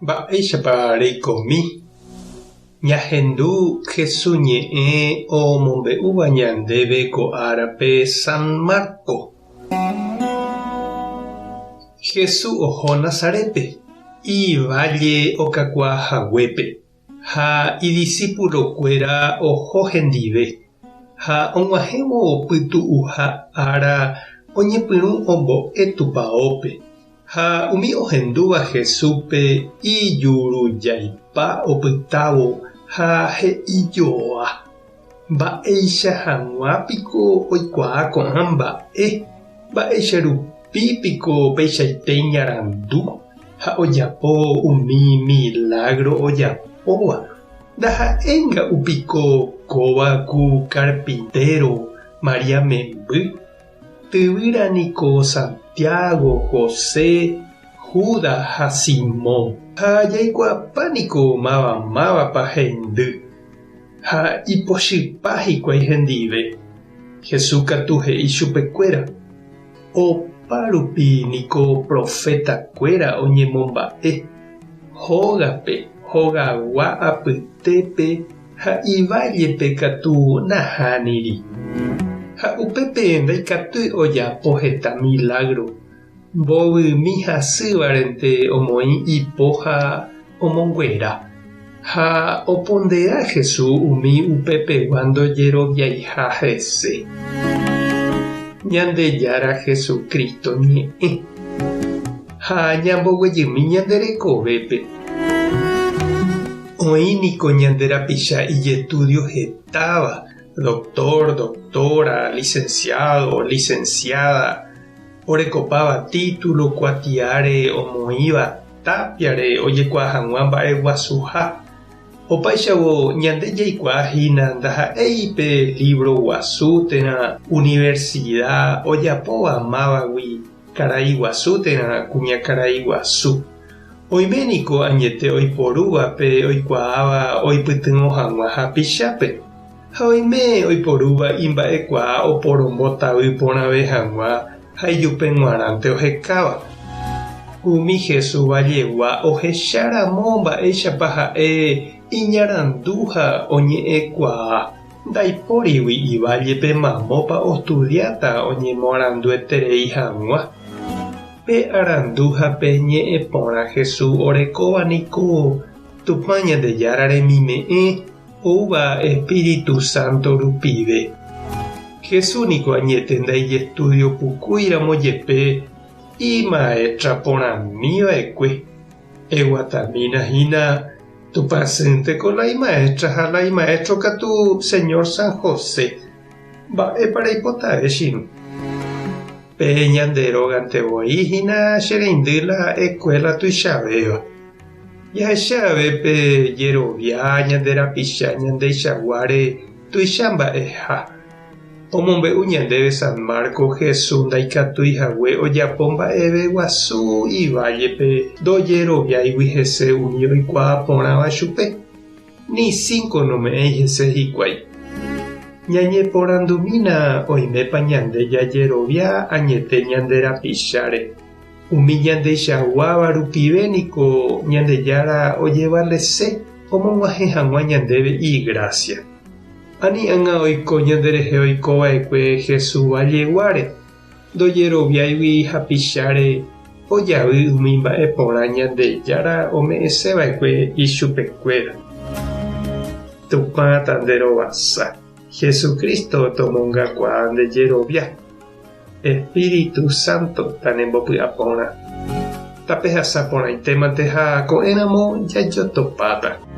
Mba'éichapa reikomi? Ñahendu Hesu ñe'ẽ omombe'úva ñandéve ko árape San Marco. Hesu oho Nazarépe, iválle okakuaa haguépe, ha idisípulokuéra oho hendive. Ha og̃uahẽvo pytu'uha ára oñepyrũ ombo'e tupaópe. Ha umi ohendúva Jesúspe ijurujaipa opytávo ha he'ijoa, Mba'éicha hag̃ua piko oikuaa ko'ã mba'e? Mba'éicha rupi piko peichaite iñarandu ha ojapo umi milágro ojapóva? Ndaha'éinga'u piko kóva ku karpintéro María memby? Tyvýra niko Santiago, José, Judas ha Simón. Ha jaikuaapa niko máva mávapa heindy, ha ipochypa hikuái hendive. Jesús katu he'i chupekuéra, Opa rupi niko profetakuéra oñemomba'e, hógape, hogagua apytépe Ha ivállepe katu nahániri. Ha upépe ndaikatúi ojapo heta milágro, mbovymi hasývarente omoĩ ipo ha omonguera. Ha opondera Jesús umi upepegua ndojeroviaiha hese. Ñandejára Jesucristo ñe'ẽ. Ha ñamboguejymi ñande rekovépe. Oĩ niko ñande rapicha ijestudio hetáva, doctor, doctora, licenciado, licenciada, orekopáva título kuatiáre omoĩva tápiare ojekuaa hag̃ua mba'eguasuha. Opáichavo ñande jaikuaa hína ndaha'éi pe lívro guasu térã universida ojapóva mávagui karai guasu térã kuñakarai guasu. Oime niko añete oiporúva pe oikuaáva oipytyvõ hag̃ua hapichápe, ha oime oiporúva imba'ekuaa oporombotavy porãve hag̃ua ha ijupe g̃uarãnte ohekáva. Umi Jesús vallegua ohecha ramo mba'éichapa ha'e iñarandu ha oñe'ẽkuaa, ndaipórigui ivállepe mamópa ostudiáta oñemoarandueterei hag̃ua. Pe arandu ha pe ñe'ẽ porã Jesús orekóva niko Tupã Ñandejára remime'ẽ oúva Espíritu Santo rupive. Jesús niko añete ndaijestudio pukúi ramo jepe imaestra porãmi va'ekue. Eguatamína hína Tupãsýnteko la imaestra ha la imaestro katu Señor San José. Mba'épa reipotave che irũ? Pe ñande rógante voi hína che reindy la eskuéla tuichavéva. Jahecha ave pe jerovia ñande rapicha ñandeichaguáre tuicha mba'eha. Omombe'u ñandéve San Marcos Jesús ndaikatúi hague ojapo mba'eve guasu ivállepe ndojeroviáigui hese umi oikuaa porãva chupe. Ni cinco nome'ẽi hese hikuái. Ñañeporandumína oimépa ñande jajerovia añete ñande rapicháre. Umi ñandeichaguáva rupive niko Ñandejára ojevalese omog̃uahẽ hag̃ua ñandéve igrásia. Ani ág̃a oiko ñanderehe oikova'ekue Jesús valleguáre, Ndojeroviáigui hapicháre ojavy umi mba'e porã Ñandejára ome'ẽseva'ekue ichupekuéra. Tupã tanderovasa, Jesucristo tomongakuaa nde jerovia, Espíritu Santo tanembopy'aporã. Tapehasa porãitémante ha ko'ẽramo jajotopáta.